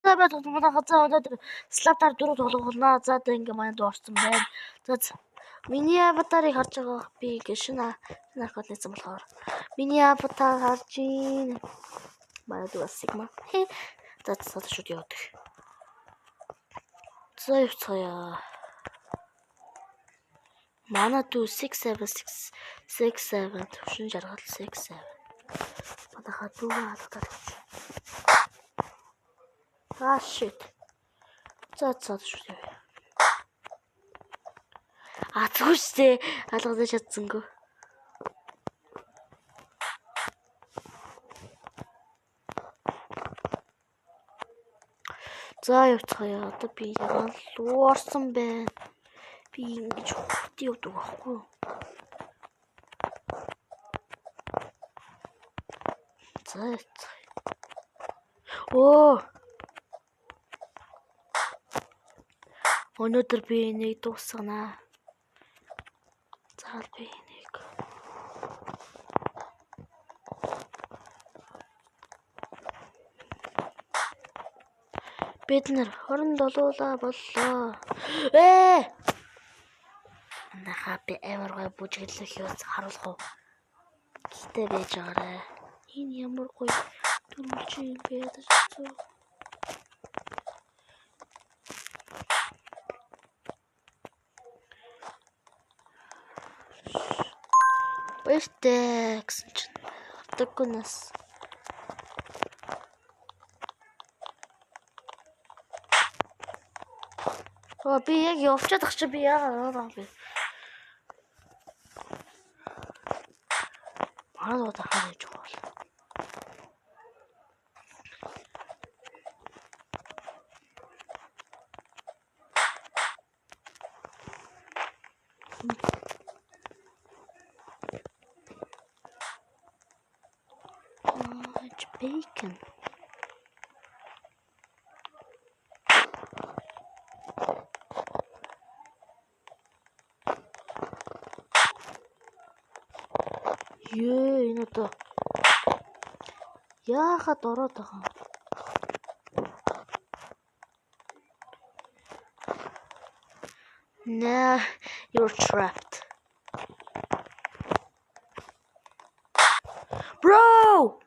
За манай хазаа өнөөдөр Slap-аар 4 тоглох болно. За одоо ингээ манай дүү орсон байна. За миний аватарыг харж байгаа би ингээ шинэ аккаунт нээсэн болохоор миний аватар харж ийн. Манай дүү бас Sigma. За за шууд явдаг. За явцгаая. Манай дүү 6 7 6 6 7 төвшин жаргал 6 7. Манайхаа дүүгээ алгадаад гэж. Ah, shit. За за шүү дээ. А зүгээр штэ. Алгадаж чадсангүй. За явцгаая. Одоо би ягаан луу орсон байна. Би ингэж хурд явдаг байхгүй юу? За явцгаая. Оо. Өнөөдөр би энийг дуусгана. Заавал би энийг. Бид нар 27-ла боллоо. Ээ! Манайхаа би амар гоё бүжиглэх юус харуулах уу? Гэтэ байж байгаарай. Энэ ямар гоё дөрвөлжин юм бэ? Баяртай гэсэн чинь одоогүй нас. Оо би яг явчихад ах чи би яагаад байгаа юм бэ? Манай дуу дахиад явж байгаа бол. Bacon. Ее, энэ одоо яахад ороод байгаа юм? Nah, you're trapped. Bro!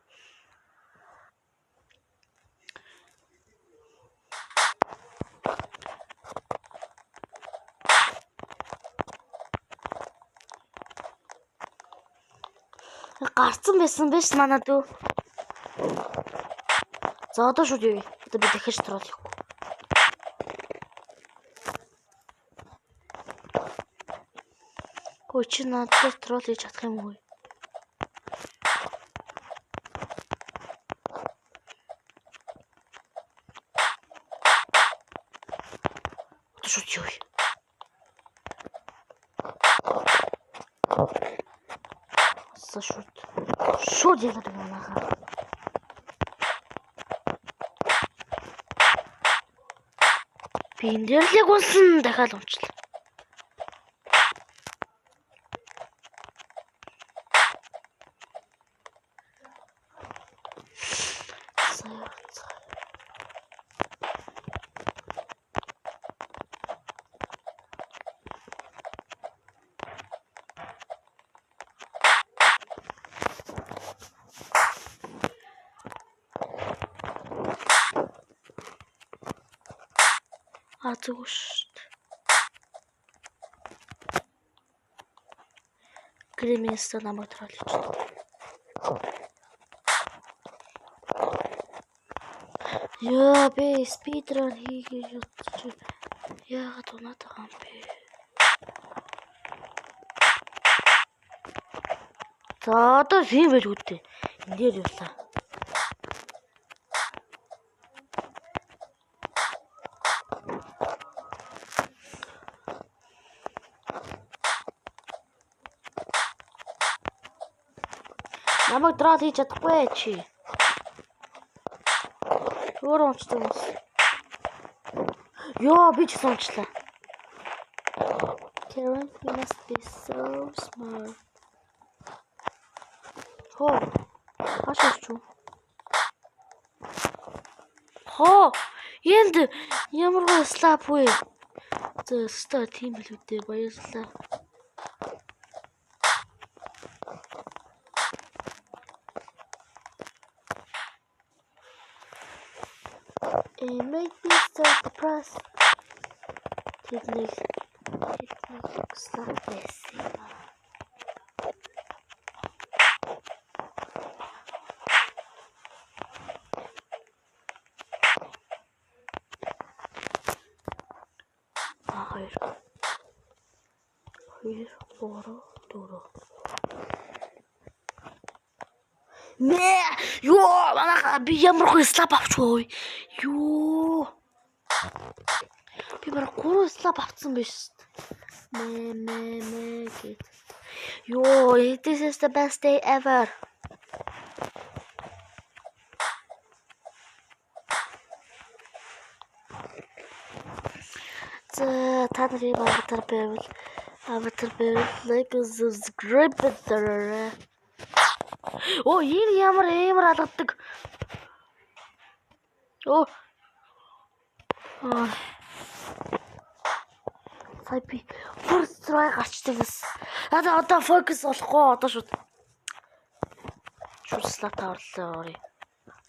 Гарцсан байсан биш манай дүү. За одоо шууд явъя. Одоо би дахиж troll хийхгүй. Хөө чи надад troll хийж чадах юм уу? Одоо шууд явъя. За шууд. Шууд яваад манайхаа. Би энэ дээр л яг унсан дахиад унчлаа. За явцгаа. А зүгээр шүү дээ. Гриминс намайг troll хийчихлээ. Яа би speedrun хийгээ ятчих. Яагаад унаад байгаа юм бэ? За одоо тийм байлгүй дээ. Энд дээр явлаа. Намайг troll хийж чадахгүй чи. Өөр унцдаг юм. Йоо би ч гэсэн унчлаа. Karen, you must be so smart. Хоо. Хаш орч уу? Хоо. Энд ямар гоё slab вэ? За өстой тийм билүү дээ. Баярлалаа. It made me so depressed. Тэднийг slab байсан юм аа. 2 2 3 4. Мэ ёо манайха би ямар гоё slab авчихв. Ёо. Би бараг 3 slab авцсан биш. Мэ мэ мэ гэт. Ёо, this is the best day ever. За та нарын аватар байвал like and subscribe дараарай. Оо энэ ямар амар алгадаг. Оо. Сая би first try гарчдаг бас. Одоо одоо focus болохгүй одоо шууд. Шууд slab таварлаа орё.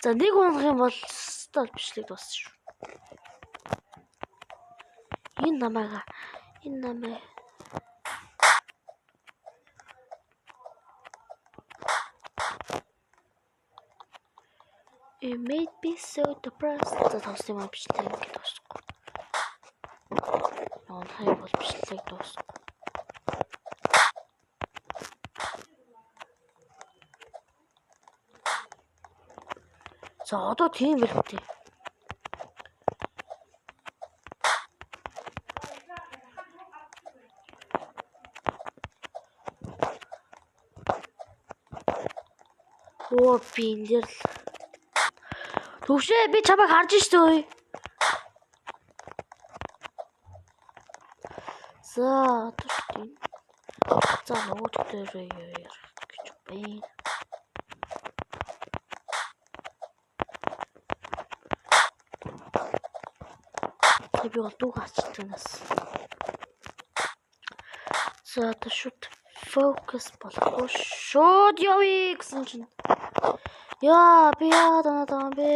За нэг унах юм бол стол бичлэг дууссан шүү. Энэ намайг It made me so depressed. За тавсан юм бичлэг ингээд дуусахгүй. Унах юм бол бичлэг дуусахгүй. За одоо тийм байх үү? Оо би энэ дэр л Төвшөө би чамайг харж штэ. За одоо шүү. За нөгөө дээр ярих гэж байна. Би бол дүүг ачдаг нас. За одоо шууд фокус болохгүй шууд явъя гэсэн чинь. Яа би яагаад унаад байгаа юм бэ?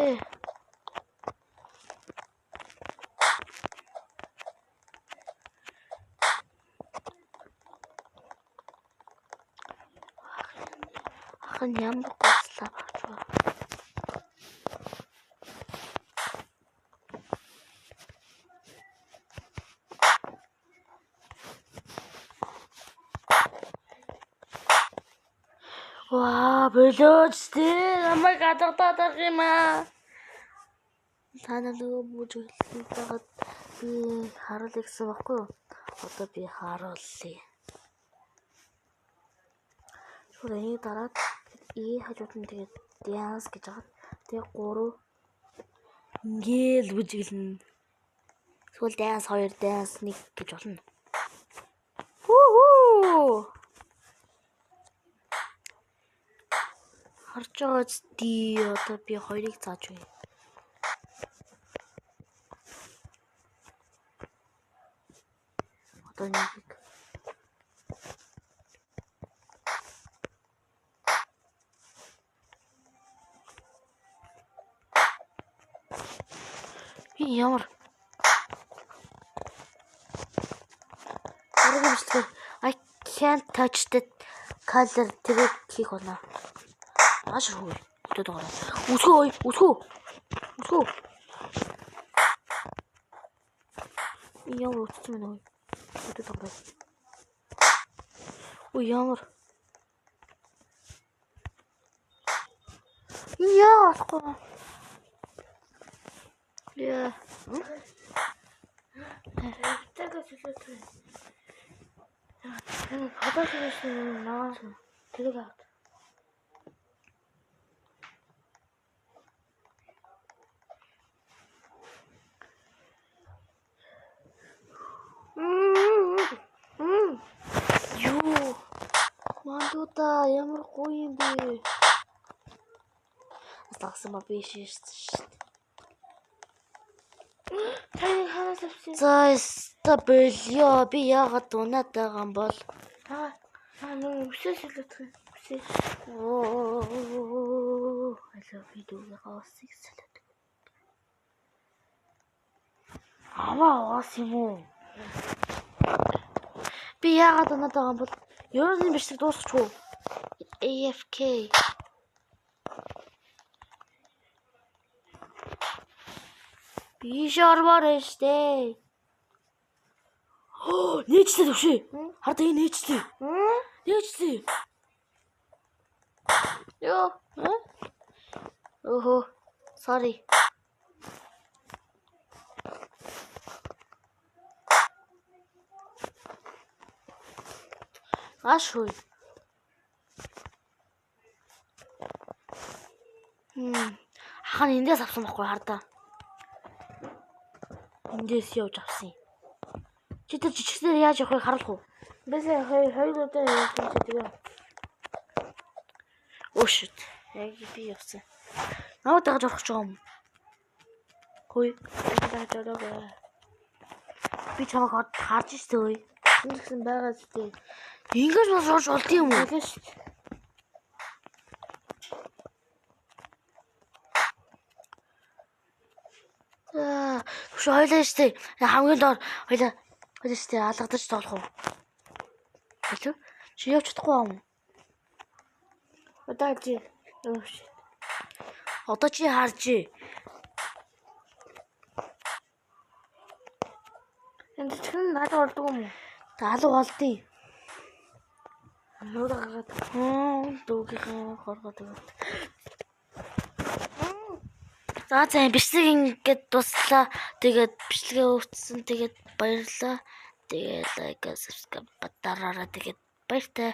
Ах нь ямар гоцлаа багч вэ? Ваа, болооч тий. Намайг гадагдаад байх юм аа. Та нар нөгөө бүжиглэх байгаад би харуулъя гэсэн баггүй юу? Одоо би харуулъя. Шууд энийг дараад E хажууд нь тэгээд dance гэж байгаа. Тэгээ 3 ингээл бүжиглэнэ. Эсвэл dance 2 dance 1 гэж болно. Хүү. Харж байгаа зү одоо би 2-ыг зааж өгье. Одоо нэгийг. Би ямар бичлэгээр I can't touch that color тэрийг хийх болно. Маш хүү. Өдөө доор. Үсгөө ой, үсгөө. Үсгөө. Ямар үссэн мэн ой. Өдөө доор. Ой ямар. Яа болохгүй. Яа. Тэгээс илүү. Одоо хийсэн наа. Тэр авт. Юу? Мандуута ямар гоё юм бэ? Асаасан ба биш шүү дээ. Хаанаас авсан? За ста болио. Би яагаад унаад байгаа юм бол? Та та нөө үсээ солиодох юм. Үсээ. Оо. Алё би дүүгээ усыг солиод. Аваа уус юм уу? Би яагаад унаад байгаа юм бол? Ер нь бичлэг дуусчих уу? AFK. Би шормоор штэ. Нээжлээ төвшөө. Хар энэ нээжлээ. Нээжлээ. Йоо. Өөхөө. Sorry. Гаш хүй. Ах нь эндээс авсан байхгүй хардаа. Эндээс явж авсан юм. Чи тэр жижигсээр яаж явахыг харуулах уу? Бисээ хоёр удаа явсан чи тэгээ. Oh shit. Яг би явсан. Намайг дагаж орох гэж байгаа юм. Хөөе. Дагаж ороогүй. Би чамайг харж штэ өө. Энэ гэсэн байгаа зү. Ингэж бас орж болд юм уу? Тэгэж шүү. За, түш ойлаа штэ. Хамгийн доор ойлаа штэ алгадаж тоглох уу? Хэлв? Чи явж чадахгүй юм. Одоо чи. Oh shit. Одоо чи харж. Энэ чихэн надад болдгоо юм уу? Алга болдیں۔ Нуур гаргаад. Дүүгийнхэн хоргоод өгöd. За за бичлэг ингээд дуслаа. Тэгээд бичлэгээ өвчсөн. Тэгээд баярлалаа. Тэгээд лайк, subscribe дараарай. Тэгээд баяртай.